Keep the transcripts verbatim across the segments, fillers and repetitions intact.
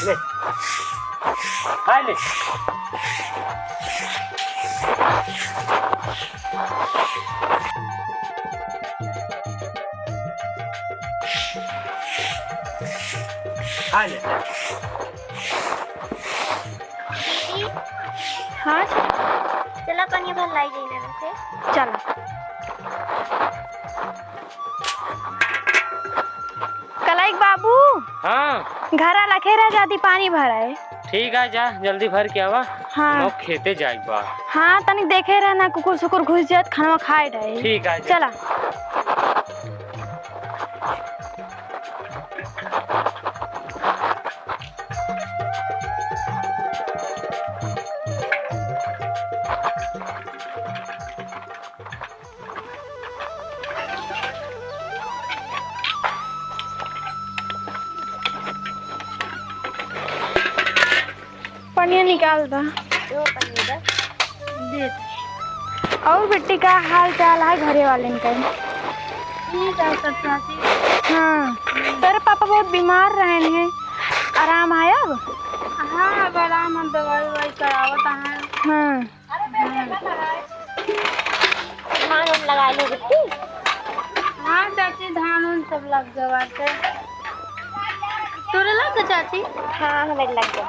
ले। खाए ले। खाए ले। हाँ। चला, पनिया भर लाई जाई ना वैसे। चला। कलाई के बाबू। हाँ। घरा लखे रह जाती, पानी भराए। ठीक है, जा जल्दी भर के आवा। हाँ। नौ खेते जाए बा। हाँ, तनी देखे रह ना, कुकुर सुकुर घुस जात, खाना खाए डाए। ठीक है, जा। चला। पनिया निकाल दा। यो पनिया दा। दे। और बिट्टी, का हाल चाल है घरे वालेन का? ठीक है सब चाची। हाँ। तेरे पापा बहुत बीमार रहन हैं, आराम है अब? हाँ, अब आराम है, दवाई उवाई करावत हैं। हाँ। धान उन लगा लो बिट्टी। हाँ चाची, धान उन सब लग गवा थे। तोरे लग गए चाची? हाँ, हमें लग गए।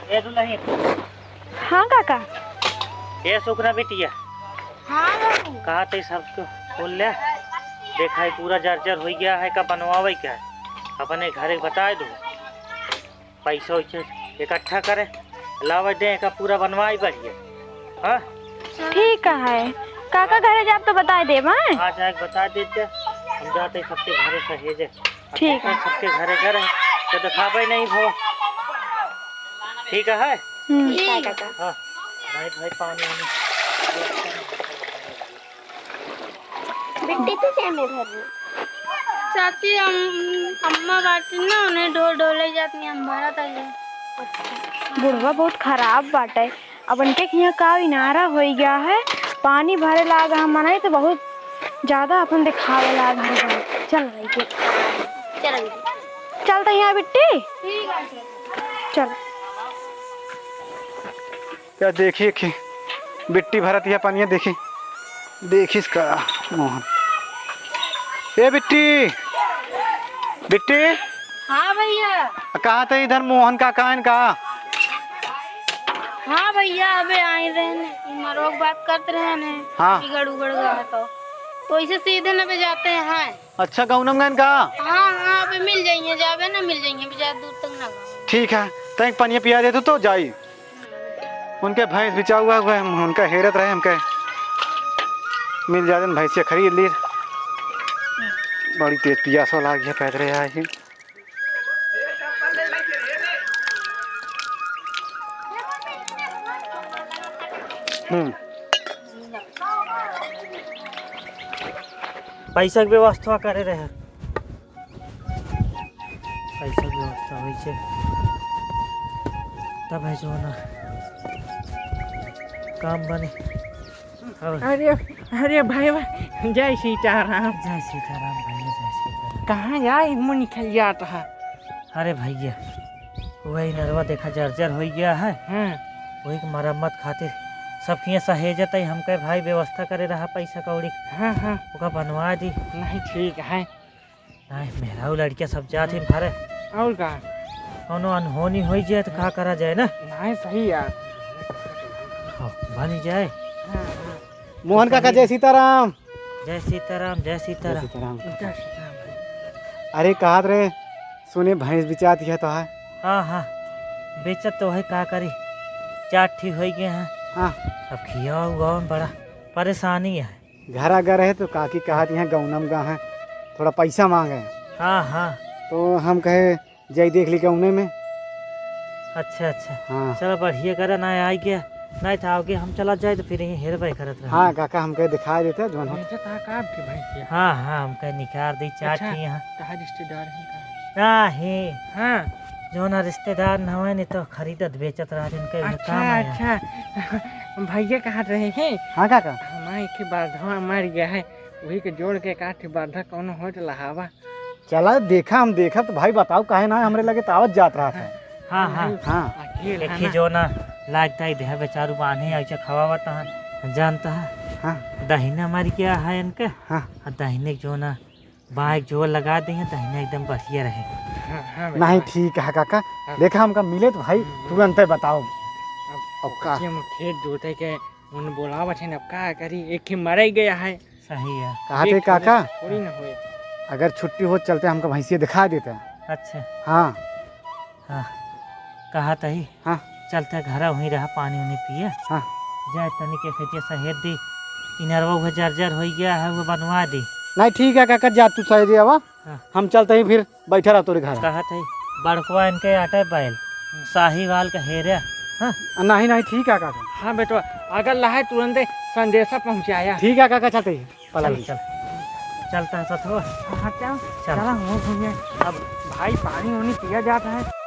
ए दुल्हन। हाँ काका। ए सुकना बिटिया। हाँ बाबू। कहा ते सब तो खोल ले। देखा है पूरा जर्जर हो गया है, का बनवावे का है? अपने घरे बताए दो। पैसा वैसा इकट्ठा करे, लावे दे का पूरा बनवाई बढ़िया। हाँ? ठीक है, काका घरे जाब तो बताए देब, हाँ? हाँ, जाके बता देते, हम जाते सबके घरे सहेजे। ठीक है। सबके घरे घर है, तो दिखावे नहीं भवा। ठीक है? हम्म। ठीक है, काका। हाँ, भाई, भाई, पानी वानी। बिट्टी, तू क्या में भरबू? चाची, हम, अम्मा बाटी ना, उन्हें ढोल ढोले जाती, हम भरा था ये। बुढ़वा बहुत खराब बाटे। अब उनके हियाँ का इनारा होई गया है, पानी भरे लाग हम मनाई तो बहुत ज्यादा अपन दिखावे लाग है। चल भाई के। चल भाई। चल तो यहाँ बिट्टी। ठीक है। चल। क्या देखी कि बिट्टी भरत या पनिया देखी, देखिस का मोहन। ए बिट्टी, बिट्टी। हाँ भैया। कहाँ थे इधर मोहन काका इनका? हाँ भैया, अबे आए रहे ने, ई मरोक बात करत रहे ने, हाँ। बिगड़ उगड़ गया है तो, तो इसे सीधे न बे जाते हैं। अच्छा, गौनम गैन का? हाँ, हाँ, अबे मिल जाइए, जाबे ना मिल जाइए, अबे ज्यादा दूर तक ना गाँव। ठीक है, तैं पनिया पिया दे तू तो जाई। उनके भैंस बिचा हुआ, हुआ हम उनका हेरत रहे, हमके मिल जाते भैंसिया खरीद ली। बड़ी तेज पियासो लाग गया, पैदल आए ही। हम्म। पैसा के व्यवस्था करे रहे। पैसा के व्यवस्था होई छे। तब है जो ना काम बने। और अरे, अरे भाई, जय सीताराम। जय सीताराम भैया, जय सीताराम। कहाँ जाए मुँह निकल जाता है? अरे भैया, वही नरवा देखा जर्जर होई गया है। हाँ। वही के मरम्मत खातिर सब किया सहेजत है। हमके भाई व्यवस्था करे रहा पैसा कौड़ी। हाँ, हाँ। ओका बनवा दी। नहीं, ठीक है। नहीं, मेहरारू लड़किया सब जात ही भरे। और का? कौनो अनहोनी होई जाए तो का करा जाए ना? नहीं, सही यार। हाँ, बनी जाए। हाँ, हाँ। मोहन काका, जय सीताराम। जय सीताराम, जय सीताराम। जय सीताराम। जय सीताराम भाई। अरे, कहत रहे, सुने भैंस बिचात है तो है? हाँ, हाँ, बेचत तो है, का करी, चार ठी होई गए हैं। हाँ। अब खियाओ उआओ में बड़ा परेशानी है। घर आ गए रहे तो काकी कहत यहाँ गौनम गा है, थोड़ा पैसा मांगे। हाँ, हाँ। तो हम कहे, जाई देख ली कौने में। अच्छा, अच्छा। हाँ। चलो बढ़िया करे ना आई गया, नहीं तो आओगे हम चला जाए तो फिर यहीं हेरबे करत रहे। हाँ काका, हमके दिखा देते जौन हो। बेचत है का आपके भैंसिया? हाँ, हाँ, हमके निकाल दी चार अच्छा, ठी यहाँ। कहाँ रिश्तेदार हैं का? नहीं। हाँ। जौन रिश्तेदार न हवे, नहीं तो खरीदत बेचत रहा इनके उहे अच्छा, काम है। अच्छा। भैया कहाँ रहे हैं? हाँ काका। हमारे एक बार धवा मर गया है, वही के जोड़ के काट बाधा कौन हो तो लहावा। चला देखा, हम देखा तो भाई बताओ काहे ना हमरे लगे तो आवत जात रहा था। हाँ, हाँ। हाँ। अकेल है एक ही ना। जो ना लाग ताई देह बेचारू बान्हे आई चखावा बता जानता है। हाँ। दहिना मारी क्या है इनके? हाँ। और दहिने जो ना बाएं जोर लगा दे हैं, दहिना एकदम बढ़िया रहे। हाँ, हाँ, नहीं, बेटा। ठीक है काका। हाँ। देखा, हमका मिले तो भाई, हम्म। तुरंते बताओ। अब अब का? बच्चे में खेत जोते के उन बोलावत है, अब का करी, एक ही मर ही गया है। सही है। कहा थे एक काका, थोड़ी ना होए। अगर छुट्टी हो चलते हमका भैंसिया दिखा देता। अच्छा। हाँ। हाँ, कहा तही। हाँ। चलते घर वहीं रहा, पानी उनी पिए। हाँ। जाए तनी के खेतिया सहेर दी, इनरवा उहे जर्जर होइ गया है, वो बनवा दी। नहीं, ठीक है काका, जा तू सहेरे आवा। हाँ। हम चलते ही फिर बैठे रहा तोरे घर। कहा तही, बड़कवा इनके आटे बैल, साहिवाल का हेरे। हाँ। नहीं, नहीं, ठीक है काका। हाँ बेटवा, अगर लहाए तुरंते संदेशा पहुँचाया। ठीक है काका, चलते ही। पलंग। चल, चल। चलता है ससुर। हाँ, चल। चल। चला, मुँह धोइए। अब भाई पानी उनी पिया जाता है।